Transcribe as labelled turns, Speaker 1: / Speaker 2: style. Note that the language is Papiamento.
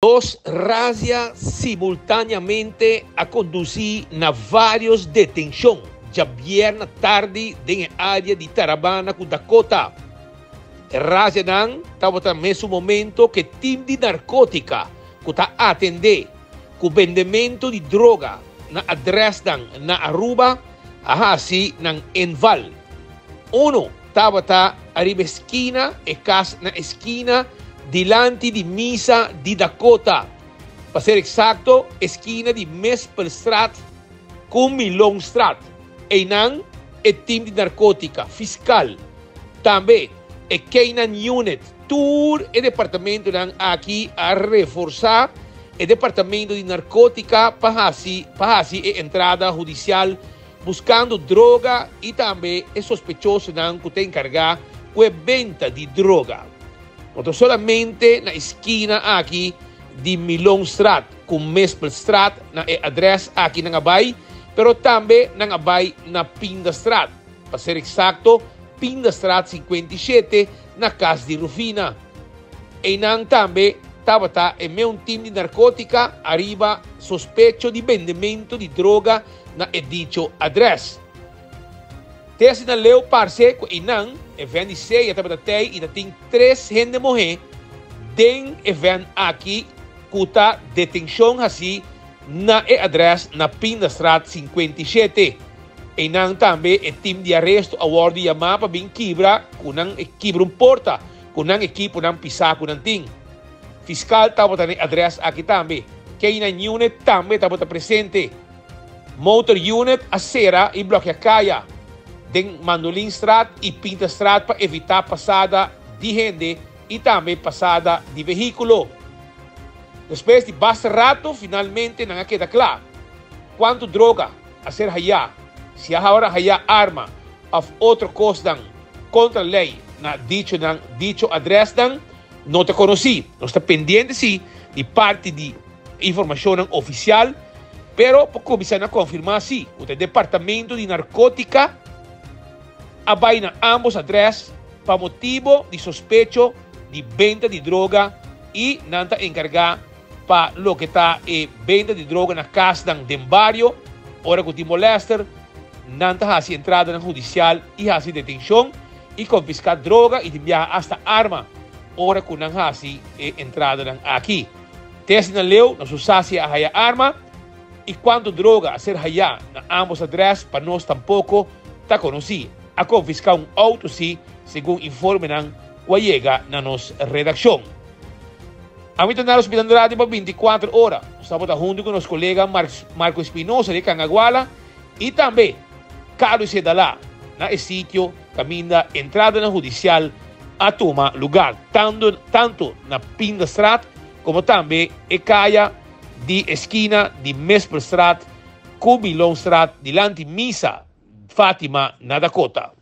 Speaker 1: Dos razia simultáneamente a kondusí na vários detenshon djabièrnè tardi den e área di Tarabana ku Dakota. E razianan tabata mesun momento ku e tim di narkótika ku ta atendé ku bendementu di droga na adrèsnan na Aruba a hasi nan inval. Unu tabata ariba e skina, e kas na e skina dilanti di misa di Dakota, pa ser eksakto e skina di Mespelstraat ku Milonstraat. Einan e tim di narkotika, fiskal, tambe e K-nine Unit, tur e departamentonan aki a reforsá e departamento di narkotika pa hasi pa hasi e entrada hudisial buskando droga i tambe e sospechosonan ku ta enkargá ku e benta di droga. No ta solamente na e skina aki di Milonstraat ku Mespelstraat na e adrès aki nan a bai, pero tambe nan a bai na Pindastraat, pa ser eksakto Pindastraat 57 na kas di Rufina. Einan tambe tabata e meun tim di narkotika ariba sospecho di bendementu di droga na e dicho adrès. Te asina leu parse ku einan e vèn di Seya tabata tei i ta tin tres hende muhé den e vèn aki ku ta detenshon hasí na e adrès na Pindastraat 57. Einan tambe e tim di aresto a wòrdu yamá pa bin kibra ku nan e kibra un porta ku nan ekiponan pisá ku nan tin. Fiskal tabata na e adrès aki tambe. K-nine Unit tambe tabata presente. Motor Unit a sera i blòkia kaya den Mandolinstraat i Pintastraat pa evitá pasada di hende i tambe pasada di vehíkulo. Despues di basta rato finalmente nan a keda kla. Kuantu droga a ser hayá, si a hawara hayá arma òf otro kosnan kontra lei na dicho nan dicho adrèsnan no ta konosí. Nos ta pendiente si di parti di informashonnan ofisial, pero por kuminsá na konfirmá si ku ta e departamento di narkótika a bai na ámbos adrès pa motibo di sospecho di benta di droga i nan ta enkargá pa loke ta e benta di droga na kasnan den bario. Ora ku tin molèster, nan ta hasi entradanan hudisial i hasi detenshon i konfiská droga i tin biaha asta arma ora ku nan hasi e entradanan aki. Te asina leu nos no sa si a haya arma i kuantu droga a ser hayá na ámbos adrès pa nos tampoko ta konosí. A konfiská un outo sí, segun informenan ku a yega na nos redakshon. Ami ta na Hospital Andrade pa 24 ora. Nos tabata huntu ku nos kolega Marco Espinosa di Cangaguala i tambe Carlos Sedalá na e sitio kaminda entradanan hudisial a tuma lugar, tantu na Pindastraat komo tambe e kaya di eskina di Mespelstraat ku Milonstraat dilanti Misa Fatima na Dakota.